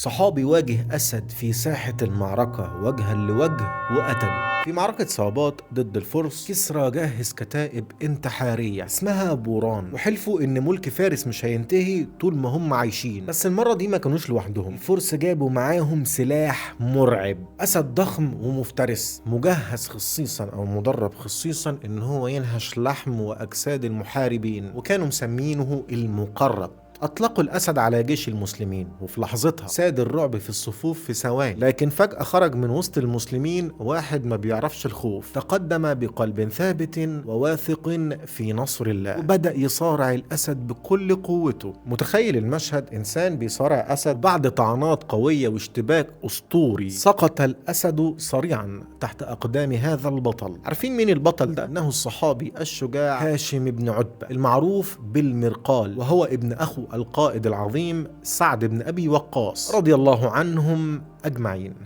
صحابي واجه أسد في ساحة المعركة وجها لوجه وقتله. في معركة صابات ضد الفرس، كسرى جهز كتائب انتحارية اسمها بوران، وحلفوا إن ملك فارس مش هينتهي طول ما هم عايشين. بس المرة دي ما كانوش لوحدهم، الفرس جابوا معاهم سلاح مرعب، أسد ضخم ومفترس مجهز خصيصا أو مدرب خصيصا إن هو ينهش لحم وأجساد المحاربين، وكانوا مسمينه المقرط. أطلقوا الأسد على جيش المسلمين، وفي لحظتها ساد الرعب في الصفوف في ثواني. لكن فجأة خرج من وسط المسلمين واحد ما بيعرفش الخوف، تقدم بقلب ثابت وواثق في نصر الله، وبدأ يصارع الأسد بكل قوته. متخيل المشهد؟ إنسان بيصارع أسد. بعد طعنات قوية واشتباك أسطوري سقط الأسد صريعا تحت أقدام هذا البطل. عارفين مين البطل ده؟ إنه الصحابي الشجاع هاشم بن عتبة المعروف بالمرقال، وهو ابن أخو القائد العظيم سعد بن أبي وقاص رضي الله عنهم أجمعين.